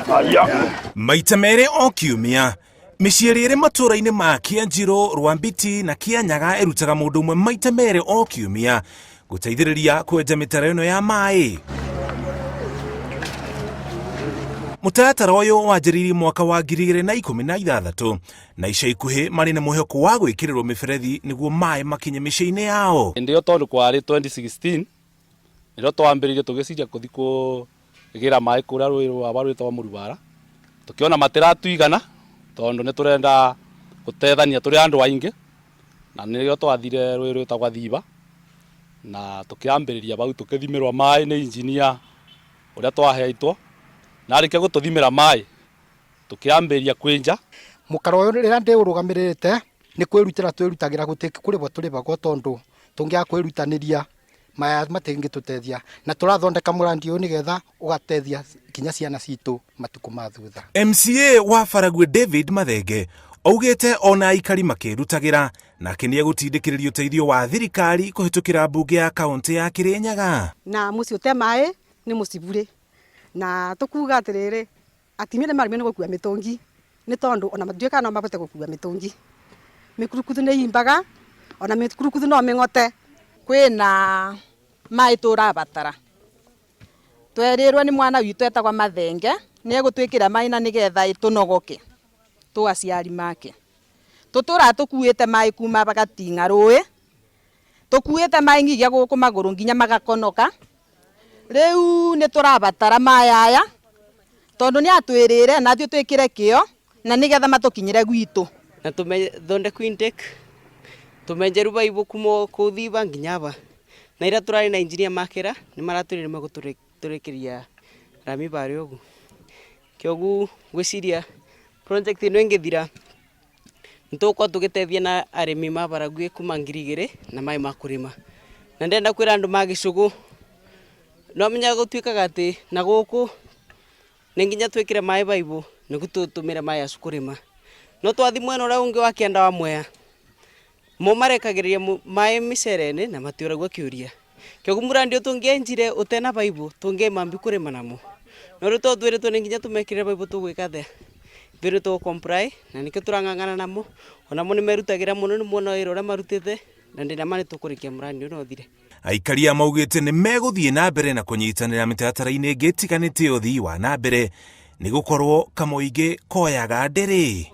Maita merĩ o kiumia, mĩciĩ ĩrĩa ĩrĩ matũũra-inĩ ma Kĩanjirũ, Rwambiti na Kĩanyaga ĩrutaga mũndũ ũmwe maita merĩ o kiumia gũteithĩrĩria kwenja mĩtaro ĩno ya maĩ. Mũtaratara ũyũ wanjĩrĩirie mwaka wa 2016 na ica ikuhĩ marĩ na mwĩhoko wa gwĩkĩrĩrwo mĩberethi nĩguo maĩ makinye mĩciĩ-inĩ yao. Hĩndĩ ĩyo tondũ kwarĩ 2016 nĩrĩo twambĩrĩirie tũgĩciria kũthi kũgĩra maĩ kũrĩa rũĩ rwa rwĩtagwo Mũrubara, tũkĩona matĩratũigana tondũ nĩ tũrenda gũteithania tũrĩ andũ aingĩ, na nĩrĩo twathire rũĩ rwĩtagwo Thiba na tũkĩambĩrĩria bau tũkĩthimĩrwo maĩ nĩ engineer ũrĩa twaheitwo, na arĩkia gũtũthimĩra maĩ tũkĩambĩrĩria kwĩnja. Mũkaro ũyũ rĩrĩa ndĩũrũgamĩrĩrĩte nĩ kwĩrutĩra twĩrutagĩra gũtirĩ kũrĩhwo tũrĩhagwo tondũ tũngĩaga kwĩrutanĩria maya matingĩtũteithia na tũrathondeka mũrandi ũyũ nĩgetha ũgateithia nginya ciana citũ matukũ ma thutha. MCA wa Baragwi David Mathenge augĩte ona aikari makĩrutagĩra nake nĩ egũtindĩkĩrĩria ũteithio wa thirikari kũhĩtũkĩra mbunge ya kaũntĩ ya Kĩrĩnyaga. Na mũciĩ ũte maĩ nĩ mũcibure na tũkuga atĩrĩrĩ Atumia nĩ maremire nĩ gũkua mĩtũngi nĩ tondũ ona matiũĩ kana no mahote gũkua mĩtũngi. Mĩkurukuthu nĩ imbaga ona mĩkurukuthu no mĩng'ote. Kwĩna maĩ tũrabatara, twerirwo nĩ mwana witũ etagwo Mathenge nĩ egũtwĩkĩra maĩ na nĩgetha tũnogoke tũ aciari make. Tũtũraga tũkuĩte maĩ kuma Gating'a rũĩ, tũkuĩte maĩ nginya gũkũ magũrũ nginya magakonoka. Rĩu nĩ tũrabatara maĩ aya tondũ nĩ atwĩrĩre na ithuĩ twĩkĩre kĩo na nĩgetha matũkinyĩre gwitũ. Na tũthondekwo intake, tũmenjerwo baibũ kuma kũu Thiba nginya aba. Na ira tũrarĩ na engineer makĩra, nĩ maratwĩrire nĩ megũtũrĩkĩria rami barĩa ũguo. Kĩoguo ngwĩciria project ĩno ĩngĩthira, Nĩ tũgũkorwo tũgĩteithia na arĩmi ma Baragwi kuma 2000 na maĩ ma kũrĩma. Na ndĩrenda kwĩra andũ ma gĩcũgũ, nĩ wamenya gũtuĩkaga atĩ na gũkũ nĩ nginya twĩkĩre maĩ baibũ nĩguo tũtũmĩre maĩ acio kũrĩma. No twathiĩ mwena ũrĩa ũngĩ wa kĩanda wa Mwea, mo marekagĩrĩria maĩ mĩcere-inĩ na matiũragio kĩũria. Kĩoguo mũrandi ũyũ tũngĩenjire ũtena baibũ tũngĩmambia kũrĩma namo. No rĩu tondũ twĩrĩtwo nĩ nginya tũmekĩrĩre baibũ tũgwĩka atĩa? Ithuĩ nĩ tũgũ comply na nĩkĩo tũrang'ang'ana namo, onamo nĩ merutagĩra mũno nĩ muona wĩra ũrĩa marutĩte na ndĩna ma nĩ tũkũrĩkia mũrandi ũyũ na ũthire. Aikari aya maugĩte nĩ megũthiĩ na mbere na kũnyitanĩra mĩtaratara-inĩ ĩngĩ ĩtiganĩte ya ũthii wa na mbere nĩ gũkorwo kamũingĩ koyaga ndĩrĩ.